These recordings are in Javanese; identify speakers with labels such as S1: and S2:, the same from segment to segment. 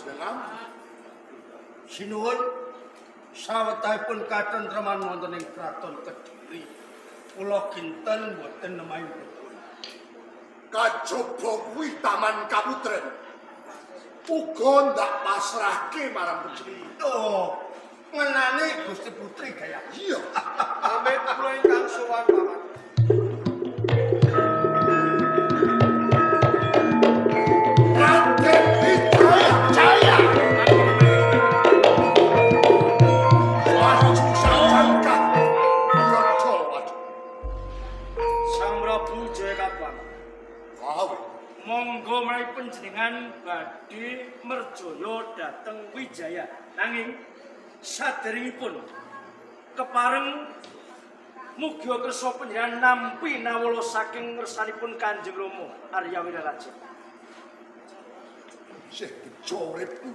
S1: panjenengan.
S2: Sinuwun sawetahipun katentreman wonten ing Kraton Kediri. Kula kinten boten nemahi betul.
S1: Kajaba kuwi Taman Kaputren. Uga ndak pasrahke marang panjenengan.
S2: Oh, ngenani Gusti Putri gaya.
S1: Iya.
S3: Amit kula ingkang sowan Paman.
S1: Raden Wijaya.
S4: Monggo menawi panjenengan badhe merjaya dhateng Wijaya. Nanging saderengipun kepareng mugi kersa panjenengan nampi nawala saking ngersanipun Kanjeng Rama Arya Wiraraja.
S1: Sih bejo uripku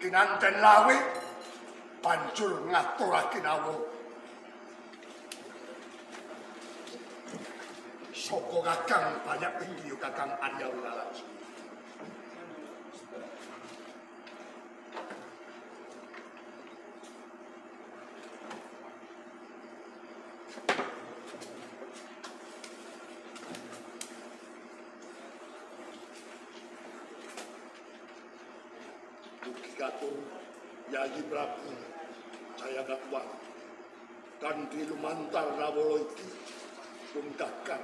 S1: kinanten lawe banjur ngaturake nawala. Soko kakang banyak tinggi kakang Arya Wiraraja. Mugi katur Yayi Prabu Jayakatwang kanthi lumantar nawala iki pun kakang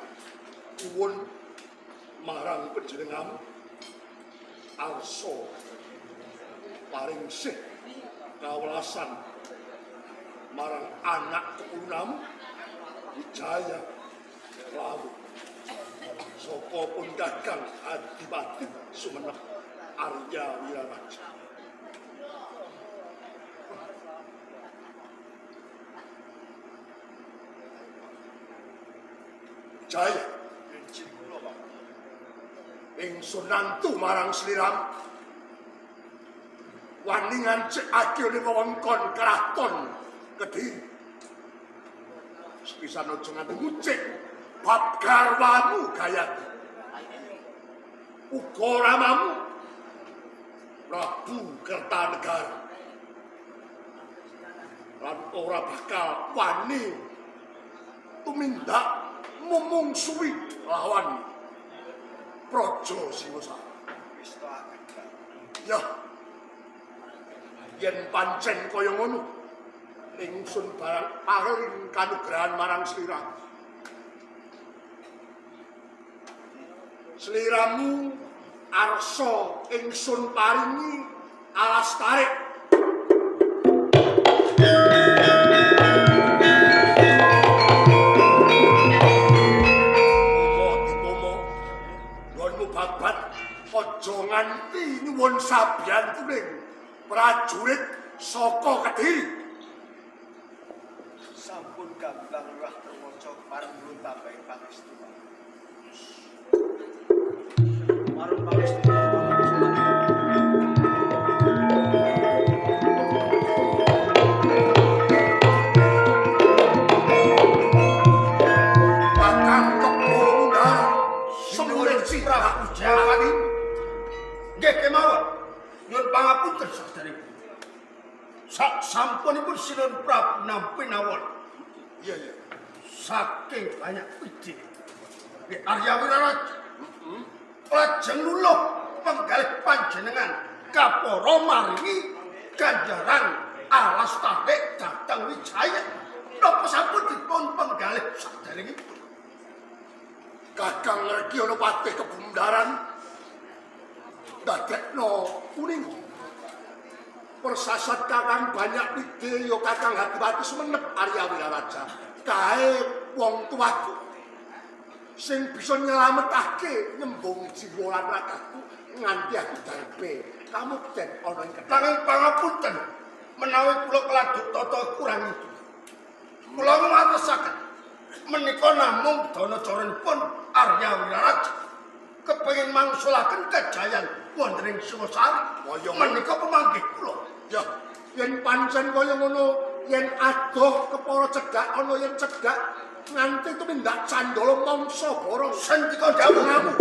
S1: nyuwun marang panjenengan arsa paring sih kawelasan marang anak kepunam Wijaya Lawu saka pun kakang Adipati Sumenep Arya Wiraraja. Jaya ingsun nantu marang sliramu wani ngancikake ning wewengkon kraton Kediri. Sepisan aja nganti ngucik bab garwamu Gayatri uga ramamu Prabu Kertanegara lan ora bakal wani tumindak mumungsuhi lawan Praja Singosari. Ya, yen pancen kaya ngono, ingsun barang paring kanugrahan marang sliramu. Sliramu arsa ingsun paringi alas tarik. Aja nganti nyuwun sabiyantuning prajurit saka Kediri.
S3: Sampun gamblang lurah terwaca pareng nyuwun tambahi pangestu.
S4: Pareng pangestu.
S1: Kakang Kebo Mundara semule Prabu
S2: Jayakatwang. Nggih kemawon. Nyuwun pangapunten saderengipun. Sak sampunipun Sinuwun Prabu nampi nawala.
S1: Iya iya.
S2: Saking banyak widi. Nggih Arya Wiraraja. Lajeng luluh penggalih panjenengan kapara maringi ganjaran alas tarik dhateng Wijaya. Napa sampun dipun penggalih saderengipun?
S1: Kakang Ngergyono Patih Kebundaran dadekno kuning. Persasat kakang banyak wide ya kakang Adipati Sumenep Arya Wiraraja. Kae wong tuaku sing bisa nyelametake nyembung jiwa lan ragaku nganti aku darbe. Kamukten ana ing Kediri.
S2: Nanging pangapunten menawi kula keladuk tata kurang itu. Kula ngatosaken menika namung dana caranipun Arya Wiraraja kepengin mangsulaken kejayan wonten ing Singosari. Menika pemanggih kula.
S1: Ya, yen pancen kaya ngono, yen adoh kepara cedhak ana yen cedhak nganti tumindak candala mangsa borong.
S2: Sendika dawuh.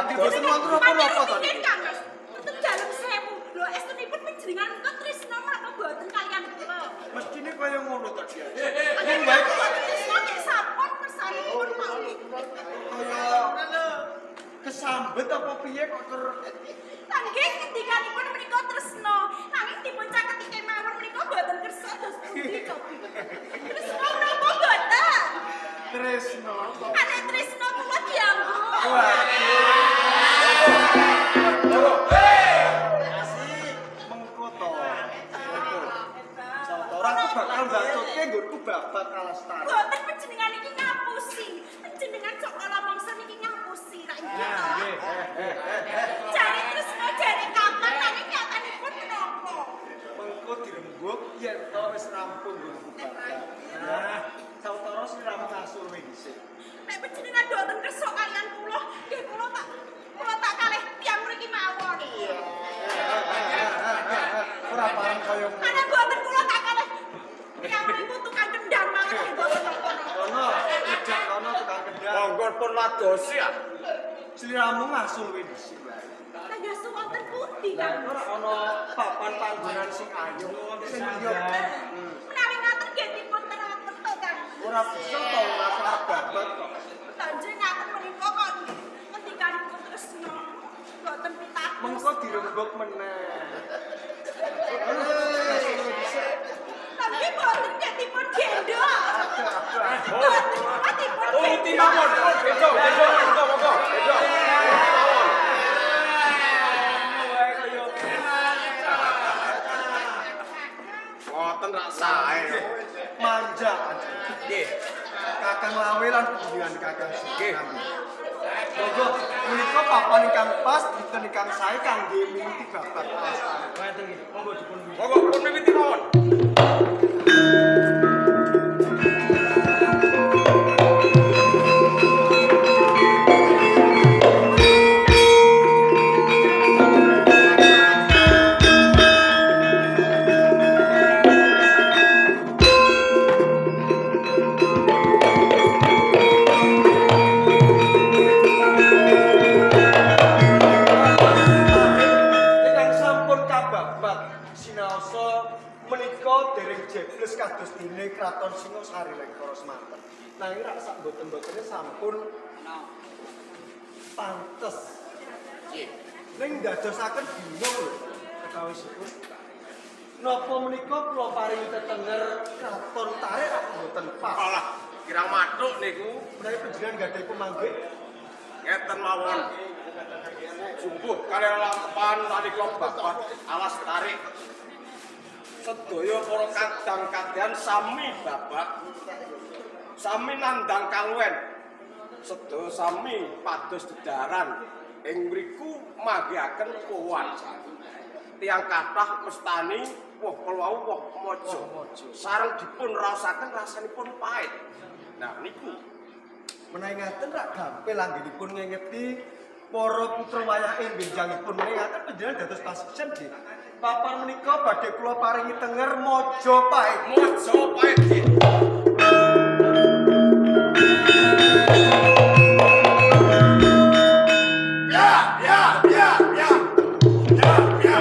S3: Boten wonten napa-napa to niki.
S5: Kang Mas. Tetep dalem sewu. Lho estunipun panjenengan menika tresna menapa boten kaliyan kula?
S3: Mestine kaya ngono to dia.
S5: Ning wae tresna nek sampun kersanipun mau.
S3: Kaya kesambet apa piye kok ter
S5: Lah nggih ngendikanipun menika tresna. Nanging dipun caketi kemawon menika boten kersa dos pundi cobi. Tresna menapa boten?
S3: Tresna.
S5: Ane tresna kula dianggo.
S3: Mengko to. Sawetara aku bakal mbacutke nggonku babat Alastari.
S5: Boten panjenengan iki ngapusi. Panjenengan sok kala mangsa niki ngapusi ra nggih to. Jare tresna jare kapan nanging nyatanipun menapa?
S3: Mengko dirembug yen to wis rampung nggonku babat. Nah, sawetara sliramu ngasul kowe dhisik.
S5: Nek panjenengan boten kersa kaliyan kula, nggih kula tak kalih tiyang mriki mawon.
S3: Ora pareng kaya ngono.
S5: Ana boten kula tak kalih tiyang mriku tukang kendang mawon nggih boten napa-napa.
S3: Kono, ijak kono tukang kendang.
S2: Monggo pun wadosi ah.
S3: Sliramu ngasul kowe dhisik wae.
S5: Lah ngasul wonten pundi,
S3: Lah
S5: Kang?
S3: ora ana papan panggonan sing ayu sing liya.
S5: Menawi ngaten nggih dipun teratur to, Kang.
S3: Ora bisa to ora salah babat kok.
S5: Tanjeng ngaten menika kok ngendikanipun tresna boten pitados.
S3: Mengko dirembug meneh.
S5: Tapi boten nggih dipun gendhong. Boten dipun
S2: Turuti
S5: gendhong.
S2: mawon, beda, beda, monggo, monggo, beda. Mawon. Ngoten rak sae.
S3: Manja.
S2: Nggih.
S3: Kakang Lawe lan panjenengan Kakang
S2: Nggih.
S3: Monggo menika papan ingkang pas dinten ingkang sae kangge miwiti babat Alastari.
S4: Ngaten nggih. Monggo dipun wiwiti.
S2: Monggo pun miwiti mawon.
S3: Ingkang sampun kababat sinaosa menika dereng jebles kados dene Kraton Singosari Lengkara semanten. Nanging rak sak mboten-mbotene sampun pantes. Ning ndadosaken bingung lho kekawisipun. Napa menika kula paringi tetenger Kraton Tarik rak mboten pas.
S2: Alah, kirang mathuk niku.
S3: Menawi panjenengan gadhahi pemanggih
S2: Ngeten mawon. Jumbuh kalih lampan nalika babat alas tarik. Sedaya para kadang kadyan sami babak. Sami nandhang kaluwen. Sedaya sami pados dedaran ing mriku manggihaken kuwat. Tiyang kathah mestani woh kelwau woh maja. Sareng dipun raosaken rasanipun pait. Nah niku
S3: menawi ngaten rak gampil anggenipun ngengeti para putra wayah ing benjangipun menawi ngaten panjenengan dados pasiksen nggih. Papan menika badhe kula paringi tenger Majapahit.
S2: Majapahit nggih.
S1: Ya, ya, ya, ya. Ya, ya.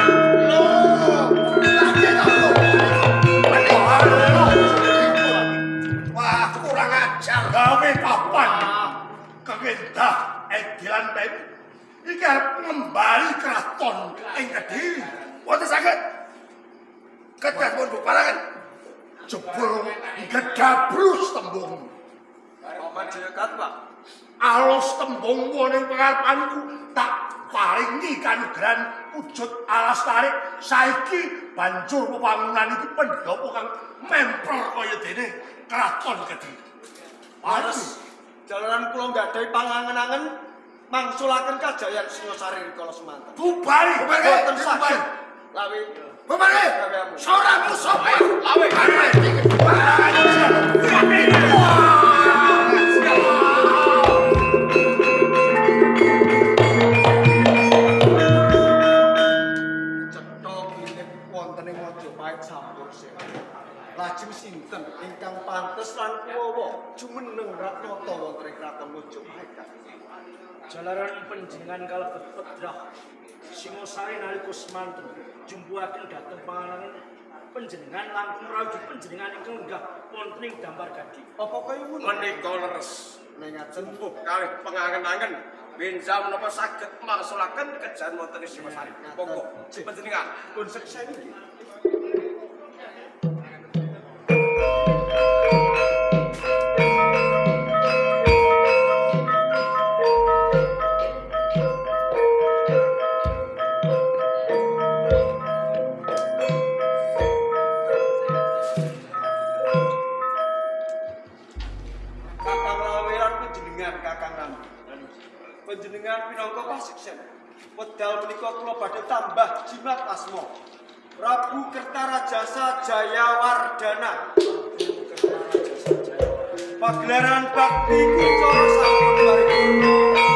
S1: Loh, lagi to, loh. Wah, kurang ajar gawe papan. Kegendah edilan pem. Iki arep ngembali kraton ing Kediri.
S2: Wonten saged. Kedah pun bubaraken.
S1: Jebul gedabrus tembung.
S3: Paman Jayakatwa.
S1: Alus tembung ning pengarepanku tak paringi kanugrahan wujud alas tarik saiki banjur wewangunan iki pendopo kang memprol kaya dene kraton Kediri.
S3: Leres. Jalaran kula nggadahi pangangen-angen mangsulaken kajayan Singosari rikala semanten.
S1: Bubari,
S3: Boten saged. Lawe
S2: Bubari. Soramu sapa? Lawe.
S3: Cetha kinip wonten ing Majapahit sampun sewu. Lajeng sinten ingkang pantes lan kuwawa jumeneng ratnata wonten ing kraton Majapahit?
S4: Jalaran panjenengan kalebet pedrah Singosari nalika semanten jumbuhaken dhateng panganan panjenengan langkung rawuh panjenengan ingkang lenggah wonten ing Dampar Gading.
S3: Apa kaya ngono?
S6: Menika leres.
S3: Ning ngaten
S6: Mbuh kalih pengangen-angen benjang menapa saged mangsulaken kejan wonten ing Singosari. Monggo panjenengan
S3: pun sekseni nggih. Panjenengan pinangka pasiksen. Wedal menika kula badhe tambah jimat asma. Prabu Kertarajasa Jayawardana. Pagelaran bakti kuncara sampun paripurna.